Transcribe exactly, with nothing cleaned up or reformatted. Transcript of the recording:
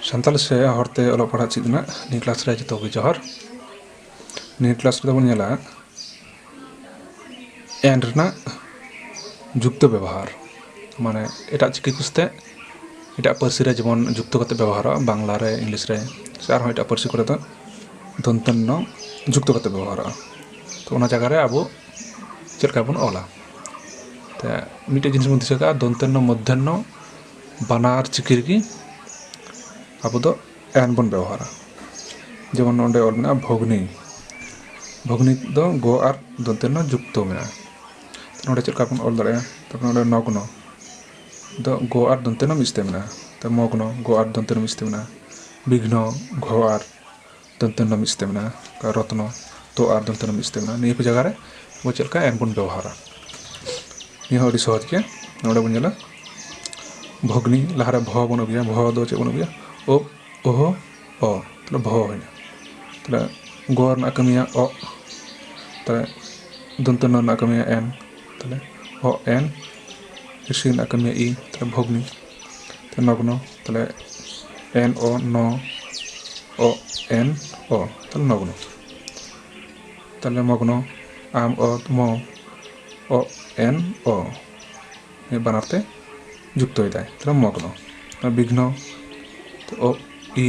ᱥᱟᱱᱛᱟᱲᱤ ᱥᱮ ᱦᱚᱲᱛᱮ ᱚᱞᱚᱜ ᱯᱟᱲᱦᱟᱜ ᱪᱮᱫ ᱨᱮᱱᱟᱜ ᱱᱤᱭᱟᱹ ᱠᱞᱟᱥ ᱨᱮ ᱡᱚᱛᱚ ᱜᱮ ᱡᱚᱦᱟᱨ᱾ ᱱᱤᱭᱟᱹ ᱠᱞᱟᱥ ᱨᱮᱫᱚ ᱵᱚᱱ ᱧᱮᱞᱟ ᱮᱱ ᱨᱮᱱᱟᱜ ᱡᱩᱠᱛᱚ ᱵᱮᱵᱚᱦᱟᱨ, ᱢᱟᱱᱮ ᱮᱴᱟᱜ ᱪᱤᱠᱤ ᱠᱚ ᱥᱟᱛᱮ ᱮᱴᱟᱜ ᱯᱟᱹᱨᱥᱤ ᱨᱮ ᱡᱮᱢᱚᱱ ᱡᱩᱠᱛᱚ ᱠᱟᱛᱮ ᱵᱮᱵᱚᱦᱟᱨᱚᱜᱼᱟ, ᱵᱟᱝᱞᱟ ᱨᱮ, ᱤᱝᱞᱤᱥ ᱨᱮ, ᱥᱮ ᱟᱨᱦᱚᱸ ᱮᱴᱟᱜ ᱯᱟᱹᱨᱥᱤ ᱠᱚᱨᱮ ᱫᱚ ᱫᱚᱱᱛᱚᱱᱱᱚ ᱡᱩᱠᱛᱚ ᱠᱟᱛᱮ ᱵᱮᱵᱚᱦᱟᱨᱚᱜᱼᱟ᱾ ᱛᱚ ᱚᱱᱟ ᱡᱟᱭᱜᱟ ᱨᱮ ᱟᱵᱚ ᱪᱮᱫ ᱞᱮᱠᱟ ᱵᱚᱱ ᱚᱞᱟ? ᱛᱚ ᱢᱤᱫᱴᱮᱡ ᱡᱤᱱᱤᱥ ᱵᱚᱱ ᱫᱤᱥᱟᱹ ᱠᱟᱜᱼᱟ, ᱫᱚᱱᱛᱚᱱᱱᱚ ᱢᱚᱫᱽᱫᱷᱚᱱᱱᱚ ᱵᱟᱱᱟᱨ ᱪᱤᱠᱤ ᱨᱮᱜᱮ ᱟᱵᱚ ᱫᱚ ᱮᱱ ᱵᱚᱱ ᱵᱮᱵᱚᱦᱟᱨᱟ᱾ ᱡᱮᱢᱚᱱ ᱱᱚᱰᱮ ᱚᱞ ᱢᱮᱱᱟᱜᱼᱟ ᱵᱷᱚᱜᱽᱱᱤ, ᱵᱷᱚᱜᱽᱱᱤ ᱫᱚ ᱜᱚ ᱟᱨ ᱫᱚᱱᱛᱚᱱᱱᱚ ᱡᱩᱠᱛᱚ ᱢᱮᱱᱟᱜᱼᱟ᱾ ᱛᱚ ᱱᱚᱰᱮ ᱪᱮᱫ ᱞᱮᱠᱟ ᱵᱚᱱ ᱚᱞ ᱫᱟᱲᱮᱭᱟᱜᱼᱟ? ᱛᱟᱨᱯᱚᱨᱮ ᱱᱚᱰᱮ ᱱᱚᱜᱽᱱᱚ ᱫᱚ ᱜᱚ ᱟᱨ ᱫᱚᱱᱛᱚᱱᱱᱚ ᱢᱤᱫ ᱥᱟᱛᱮ ᱢᱮᱱᱟᱜᱼᱟ᱾ ᱛᱚ ᱢᱚᱜᱽᱱᱚ, ᱜᱚ ᱟᱨ ᱫᱚᱱᱛᱚᱱᱱᱚ ᱢᱤᱫ ᱥᱟᱛᱮ ᱢᱮᱱᱟᱜᱼᱟ᱾ ᱵᱤᱜᱷᱱᱚ, ᱜᱷᱚ ᱟᱨ ᱫᱚᱱᱛᱚᱱᱱᱚ ᱢᱤᱫ ᱥᱟᱛᱮ ᱢᱮᱱᱟᱜᱼᱟ᱾ ᱨᱚᱛᱱᱚ, ᱛᱚ ᱟᱨ ᱫᱚᱱᱛᱚᱱᱱᱚ ᱢᱤᱫ ᱥᱟᱛᱮ ᱢᱮᱱᱟᱜᱼᱟ᱾ ᱱᱤᱭᱟᱹ ᱠᱚ ᱡᱟᱭᱜᱟ ᱨᱮ ᱟᱵᱚ ᱪᱮᱫ ᱞᱮᱠᱟ ᱮᱱ ᱵᱚᱱ ᱵᱮᱵᱚᱦᱟᱨᱟ, ᱱᱤᱭᱟᱹ ᱦᱚᱸ ᱟᱹᱰᱤ ᱥᱚᱦᱚᱡᱽ ᱜᱮ᱾ ᱱᱚᱰᱮ ᱵᱚᱱ ᱧᱮᱞᱟ ᱵᱷᱚᱜᱽᱱᱤ, ᱞᱟᱦᱟᱨᱮ ᱵᱷᱚ ᱵᱚᱱ ᱟᱹᱜᱩᱭᱟ᱾ ᱵᱷᱚ ᱫᱚ ᱪᱮᱫ ᱵᱚᱱ ᱟᱹᱜᱩᱭᱟ? ᱳ, ᱳᱦᱳ, ᱚ, ᱛᱟᱦᱞᱮ ᱵᱷᱚ ᱦᱩᱭᱱᱟ᱾ ᱛᱟᱦᱞᱮ ᱜᱚ ᱨᱮᱱᱟᱜ ᱠᱟᱹᱢᱤᱭᱟ ᱚ, ᱛᱟᱦᱞᱮ ᱫᱚᱱᱛᱚᱱᱱᱚ ᱨᱮᱱᱟᱜ ᱠᱟᱹᱢᱤᱭᱟ ᱮᱱ, ᱛᱟᱦᱞᱮ ᱚ ᱮᱱ, ᱨᱤᱥᱤ ᱨᱮᱱᱟᱜ ᱠᱟᱹᱢᱤᱭᱟ ᱤ, ᱛᱟᱦᱞᱮ ᱵᱷᱚᱜᱽᱱᱤ᱾ ᱛᱟᱦᱞᱮ ᱱᱚᱜᱽᱱᱚ, ᱛᱟᱦᱞᱮ ᱮᱱ ᱚ ᱱᱚ, ᱚ ᱮᱱ ᱚ, ᱛᱟᱦᱞᱮ ᱱᱚᱜᱽᱱᱚ᱾ ᱛᱟᱦᱞᱮ ᱢᱚᱜᱽᱱᱚ, ᱟᱢ ᱚ ᱢᱚ, ᱚ ᱮᱱ ᱚ, ᱢᱤᱫ ᱵᱟᱱᱟᱨ ᱛᱮ ᱡᱩᱠᱛᱚᱭᱮᱫᱟᱭ, ᱛᱟᱦᱞᱮ ᱢᱚᱜᱽᱱᱚ᱾ ᱟᱨ ᱵᱤᱜᱷᱱᱚ, ᱚ ᱤ,